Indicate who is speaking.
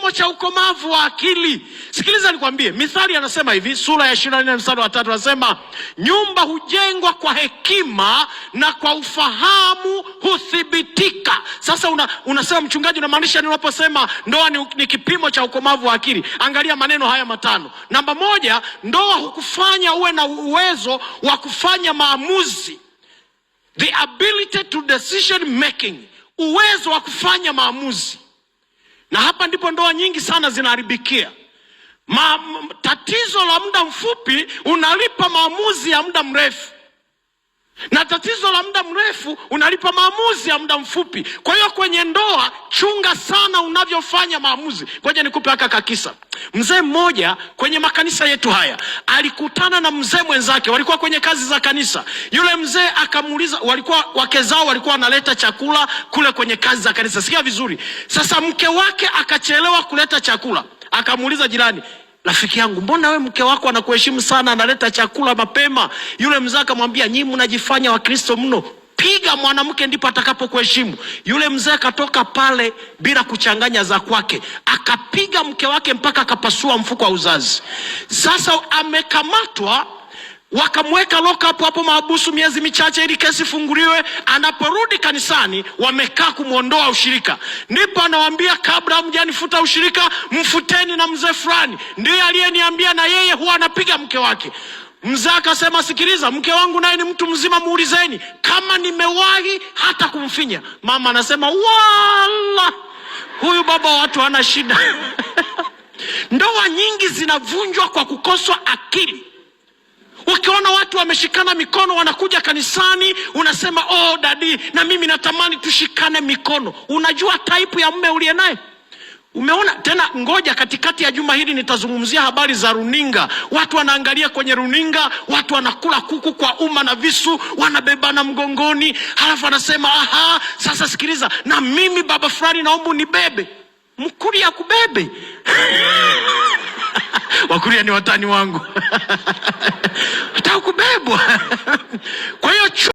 Speaker 1: kipimo cha ukomavu wa akili. Sikiliza nikwambie, Mithali anasema hivi, sura ya 24 mstari wa 3 anasema, nyumba hujengwa kwa hekima na kwa ufahamu huthibitika. Sasa unasema mchungaji, unamaanisha nini unaposema ndoa ni kipimo cha ukomavu wa akili? Angalia maneno haya matano. Namba moja, ndoa hukufanya uwe na uwezo wa kufanya maamuzi, the ability to decision making, uwezo wa kufanya maamuzi. Na hapa ndipo ndoa nyingi sana zinaharibikia. Tatizo la muda mfupi unalipa maamuzi ya muda mrefu, na tatizo la muda mrefu unalipa maamuzi ya muda mfupi. Kwa hiyo kwenye ndoa chunga sana unavyofanya maamuzi. Ngoja nikupe haka kakisa. Mzee mmoja kwenye makanisa yetu haya alikutana na mzee mwenzake, walikuwa kwenye kazi za kanisa. Yule mzee akamuuliza, walikuwa wake zao walikuwa wanaleta chakula kule kwenye kazi za kanisa. Sikia vizuri. Sasa mke wake akachelewa kuleta chakula, akamuuliza jirani, rafiki yangu, mbona we mke wako anakuheshimu sana, analeta chakula mapema? Yule mzee akamwambia, nyinyi mnajifanya Wakristo mno, piga mwanamke ndipo atakapokuheshimu. Yule mzee akatoka pale bila kuchanganya za kwake, akapiga mke wake mpaka akapasua mfuko wa uzazi. Sasa amekamatwa, wakamweka lock up hapo mahabusu miezi michache ili kesi ifunguliwe. Anaporudi kanisani, wamekaa kumwondoa ushirika. Ndipo anawaambia, kabla hamjanifuta ushirika, mfuteni na mzee fulani, ndiye aliyeniambia na yeye huwa anapiga mke wake. Mzee akasema, sikiliza, mke wangu naye ni mtu mzima, muulizeni kama nimewahi hata kumfinya. Mama anasema, wala huyu baba wa watu hana shida. Ndoa nyingi zinavunjwa kwa kukoswa akili. Ukiona watu wameshikana mikono wanakuja kanisani, unasema oh, daddy, na mimi natamani tushikane mikono. Unajua type ya mume uliye naye? Umeona tena? Ngoja, katikati ya juma hili nitazungumzia habari za runinga. Watu wanaangalia kwenye runinga, watu wanakula kuku kwa uma na visu, wanabebana mgongoni, halafu anasema aha, sasa sikiliza, na mimi baba fulani naomba unibebe. Mkuria akubebe? Wakuria ni watani wangu. Nataka kubebwa.